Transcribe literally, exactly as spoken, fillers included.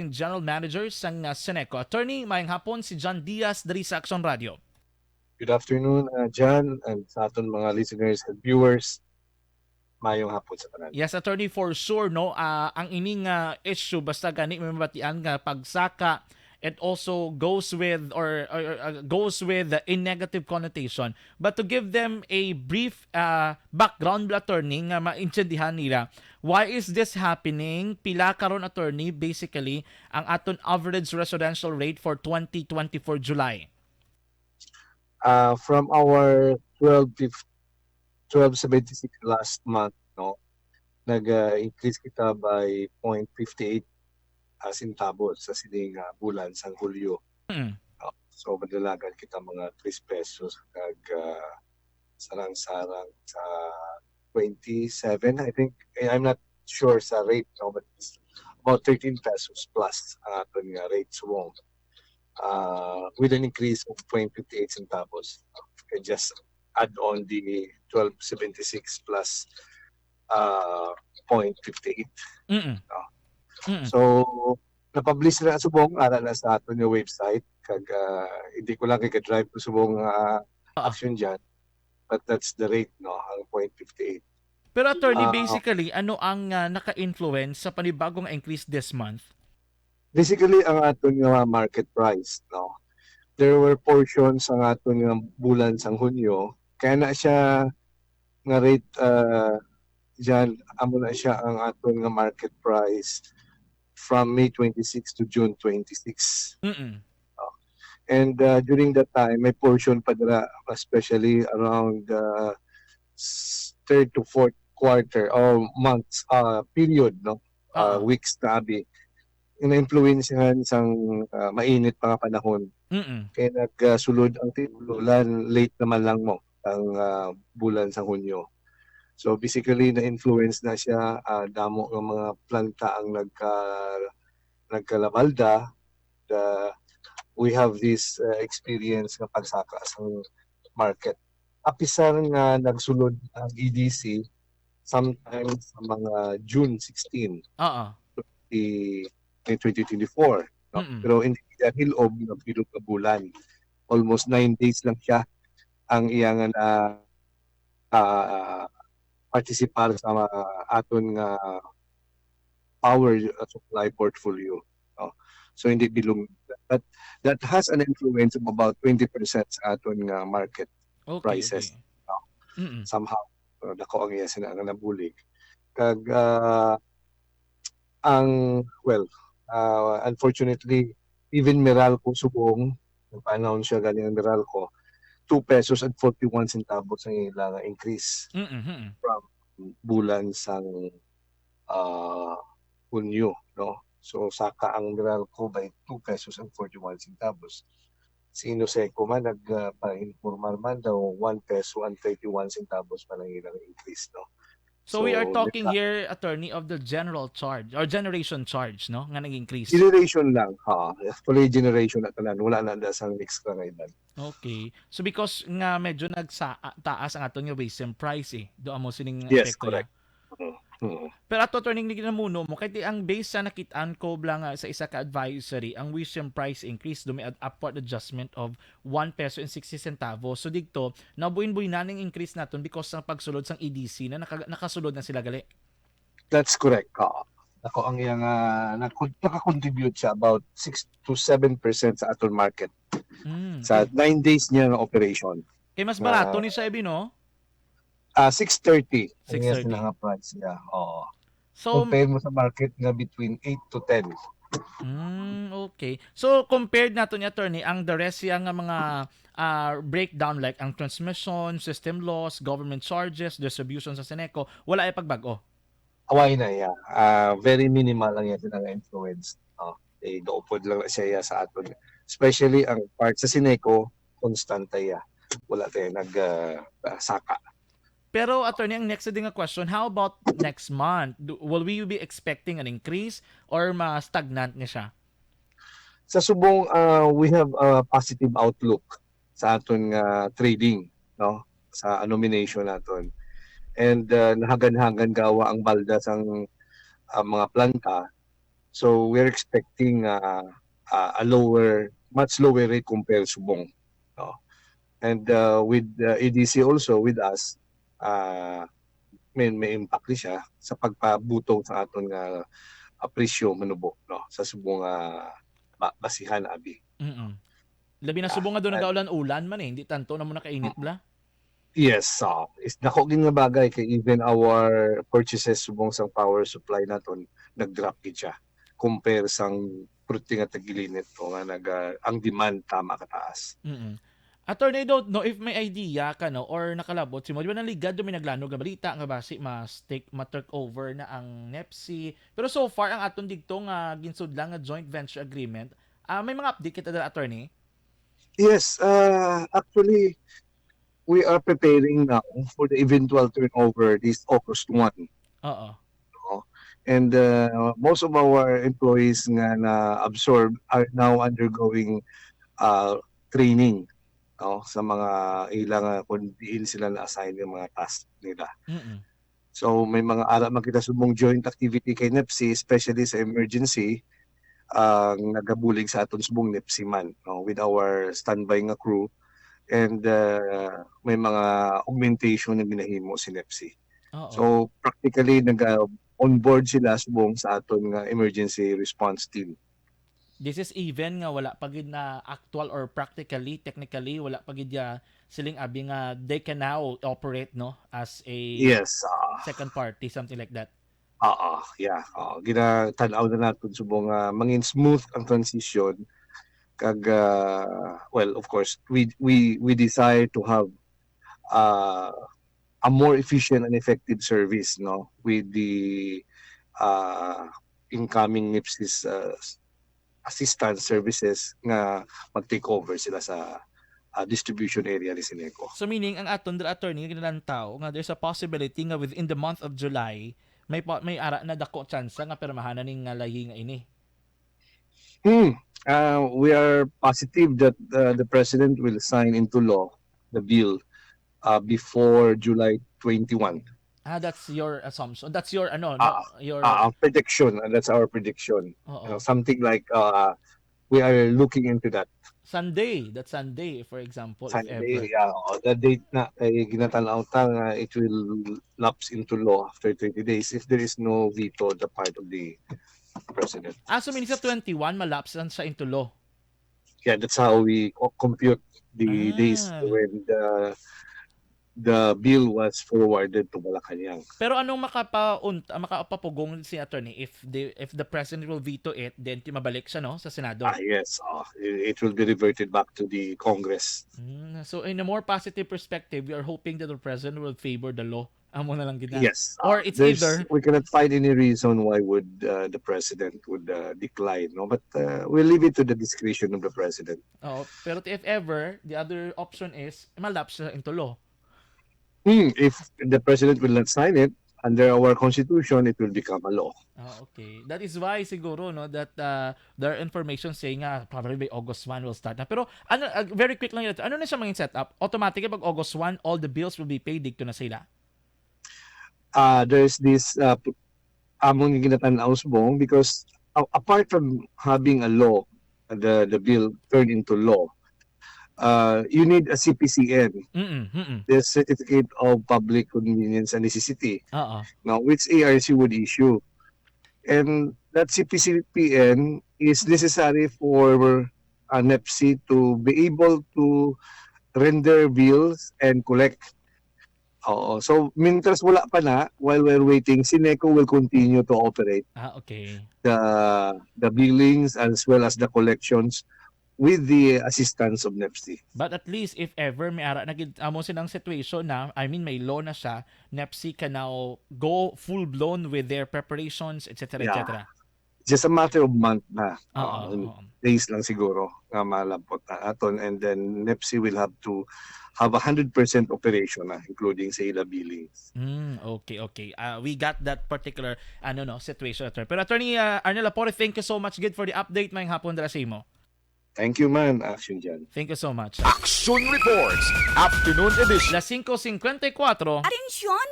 General Manager sang, ah, Ceneco. Attorney, maayong hapon, si John Diaz diri sa Aksyon Radio. Good afternoon, uh, John, and sa aton mga listeners and viewers. Mayong hapon sa tanan. Yes, attorney, for sure, no, ah, ang ining, ah, issue, basta gani may mabatian nga pagsaka, it also goes with or, or, or, uh, goes with a negative connotation. But to give them a brief, ah, background, attorney, nga maintindihan nila, why is this happening? Pila karon, attorney, basically, ang aton average residential rate for twenty twenty-four July? Uh, from our twelve fifty, twelve seventy-six last month, no, nag-increase kita by point fifty eight, ah, centavos sa sining, ah, bulan sang Hulyo. Mm. Ah, so, madalagan kita mga three pesos kag, ah, sarang-sarang sa twenty seven, I think. Eh, I'm not sure sa rate, no, but it's about thirteen pesos plus ang aton nga rate subong, ah, with an increase of point fifty eight centavos. Okay, just add on the twelve seventy-six plus, ah, point fifty eight. Mm-mm. Ah. Mm-mm. So, napublish na subong, ara na sa aton nga website. Kag, ah, hindi ko lang kay drive ko subong, ah, Ah. action dyan. But that's the rate, no, ang point fifty eight. Pero attorney, Ah. Basically, ano ang, ah, naka-influence sa panibagong increase this month? Basically, ang aton nga market price, no? There were portions ang aton nga bulan sang Hunyo, kaya na siya nga rate, ah, dyan, amo na siya ang aton nga market price from May twenty-six to June twenty-six. Mm-mm. And, uh, during that time, may portion pa dira, especially around, uh, s-, third to fourth quarter or months, uh, period, no? Uh, Ah. Weeks na abi. Ina-influensyahan sang, uh, mainit pa nga panahon. Mm-mm. Kaya nagsulod ang tigulan, late naman lang mo ang, uh, bulan sa Hunyo. So basically, na-influence na siya, uh, damo nga mga planta ang nagka-, nagkalabalda. The, we have this, uh, experience nga pagsaka sa market. Apisar nga nagsulod ang E D C sometimes sa mga June sixteen, Oo. the, the twenty twenty-four, no? Mm-mm. Pero hindi siya hilob ng bilog nga bulan. Almost nine days lang siya ang iya nga na, ah, participar sa mga aton nga power supply portfolio, no? So, hindi bilog. That, that has an influence of about twenty percent sa aton nga market Okay, prices, okay. No? Mm-mm. Somehow. So, dako ang iya sina nga nabulig. Kag, ah, ang, well, ah, unfortunately, even Meralco subong, nagpa-announce siya galing ang Meralco, two pesos and forty-one centavos ang ila nga increase Mm-mm. from bulan sang, ah, Hunyo, no? So, saka ang Meralco by two pesos and forty-one centavos. Si Inoseco man nag, ah, pa-informal man daw, one peso and thirty-one centavos pa lang ilang increase, no? So, we are So, talking nagka- here, attorney, of the general charge or generation charge, no, nga nag-increase. Generation lang, ha. Actually, generation na tanan. Wala na da sang next karaydan. Okay. So, because nga medyo nagsa-, ah, taas ang aton nga basin price, eh. Do amo sining Yes, epekto niya. correct. Mm, mm. Pero ato, attorney, ang namuno mo, kay di ang base sa nakit-an ko lang, ah, sa isa ka advisory, ang WESM price increase, do may ad-, upward adjustment of one peso and sixty centavos. So, digto, nabuin-buin na ning increase naton because sa pagsulod sang E D C na naka-, nakasulod na sila gali. That's correct. Oo. Ako ang iyang, ah, nakon-, nakakontribute siya about six to seven percent sa aton market. Mm, Sa okay. Nine days niya nga operation. Kay mas barato Ah. ni siya, abi, no? Ah, six thirty. Ang iyang Six thirty. Nga price niya. Oo. So, Compare mo sa market nga between eight to ten. Mm, okay. So, compared nato ni attorney, ang the rest siya nga mga, ah, breakdown, like ang transmission, system loss, government charges, distribution sa Ceneco, wala ay pagbag-o. Away na, yeah. Ah, very minimal ang iyang nga influence. Oh, eh, gaupod lang na siya, yeah, sa aton. Especially ang part sa Ceneco, konstante, yeah. Wala tayo nag, ah, ah, saka. Pero, attorney, ang next din nga question, how about next month? Do, will we be expecting an increase or ma-stagnant ni siya? Sa subong, ah, we have a positive outlook sa aton nga trading, no? Sa nomination naton. And, ah, nahagan-hagan gawa ang balda sang, ah, mga planta. So we're expecting, ah, ah, a lower, much lower rate compared subong, no? And, ah, with, ah, A D C also with us, ah, may, may impact ni siya sa pagpabutong sa aton nga, ah, presyo manubo, no, sa subong nga ba-, basihan, abi. Mm. Labi na subong nga doon nagaulan-ulan man eh, hindi tanto na mo nakainit bla. Yes, ah, is dako gid nga bagay kay even our purchases subong sang power supply naton nag-drop gid siya compare sang perti nga tag-ilinit o nga nag, ah, ang demand tama kataas. Mm. Attorney, I don't know if may idea ka, no, or nakalabot si mo. Di ba naligad do may naglanog nga balita nga basi ma-take, ma-take over na ang NEPC. Pero so far, ang aton digto nga ginsudlan nga joint venture agreement, ah, may mga update kita dala, attorney? Yes, ah, actually, we are preparing now for the eventual turnover this August one. Oo. No? And, uh, most of our employees nga na-absorb are now undergoing, uh, training, no, sa mga ilang, uh, kung diin sila na-assign yung mga task nila. Mm-mm. So, may mga ara man kita subong joint activity kay NEPC, especially sa emergency, ang nagabulig sa aton subong NEPC man, no, with our standby nga crew. And, uh, may mga augmentation na ginahimo si NEPC. Oo. So, practically, nag, uh, onboard sila subong sa aton nga emergency response team. This is even nga wala pa gid na actual or practically, technically, wala pa gid ya siling abi nga they can now operate, no, as a Yes, ah. second party, something like that. Oo, yeah. Oo, ginatan-aw na naton subong nga mangin smooth ang transition. Kag, ah, well, of course, we, we, we desire to have, ah, a more efficient and effective service, no, with the, ah, incoming NEPC's, ah, assistance services nga mag-take over sila sa, ah, distribution area ni Syneco. So, meaning, ang aton dira, attorney, nga ginalantaw nga there's a possibility nga within the month of July, may pa, may ara na dako tsansa nga pirmahan na ning, ah, layi nga ini. Hmm. Ah, we are positive that, uh, the president will sign into law the bill, uh, before July twenty-one. Ah, that's your assumption. That's your, ano, no? Ah, Your ah, ang prediction, and that's our prediction. Oo. Uh, something like, uh, we are looking into that. Sunday, that Sunday, for example, if Sunday, ever. Yeah, oh, the date na kay ginatanaw ta nga it will lapse into law after thirty days if there is no veto on the part of the president. Ah, so meaning sa twenty-one, malapse lang siya into law? Yeah, that's how we co-, compute the days Ah. when the, the bill was forwarded to Malacañang. Pero anong makapa-, un-, makapapugong si attorney if the, if the president will veto it, then ti mabalik siya, no, sa Senado? Ah, yes. Oh, it, it will be reverted back to the Congress. Mm, so in a more positive perspective, we are hoping that the president will favor the law. Amo na lang gid na. Yes. Or Ah, it's there's, either we cannot find any reason why would, uh, the president would, uh, decline, no? But, uh, we'll leave it to the discretion of the president. Oo, pero if ever, the other option is malapse siya into law. Hmm, if the president will not sign it, under our constitution, it will become a law. Ah, okay. That is why siguro, no, that, uh, there are information saying nga probably by August one will start na. Pero ano, uh, very quick lang yun. Ano na siya maging setup? Automatic pag August one, all the bills will be paid, dito na sila. Ah, there's this, uh, p-, among ginatan-aw subong because a-, apart from having a law, the, the bill turned into law, uh, you need a C P C N, Mm-mm, mm-mm. the Certificate of Public Convenience and Necessity, Oo. now, which A R C would issue. And that C P C P N is necessary for, uh, NEPC to be able to render bills and collect. Oo. So, mintras wala pa na, while we're waiting, Syneco will continue to operate Ah, okay. the, the billings as well as the collections with the assistance of NEPC. But at least, if ever may ara na gid amo silang situation na, I mean, may law na siya, NEPC can now go full-blown with their preparations, et cetera, Yeah. et cetera. Just a matter of month na. Oo, Um, oo. days lang siguro nga malabot na aton, and then NEPC will have to have a hundred percent operation na, including sa ila billings. Mm, okay, okay. Ah, we got that particular, ano, no, situation, attorney. Pero, Attorney, ah, Arnel Lapore, thank you so much gid for the update. Maayong hapon dira sa imo. Thank you, man. Action dyan. Thank you so much. Action Reports, Afternoon Edition. Las singko singkwenta y kuwatro. Atensyon!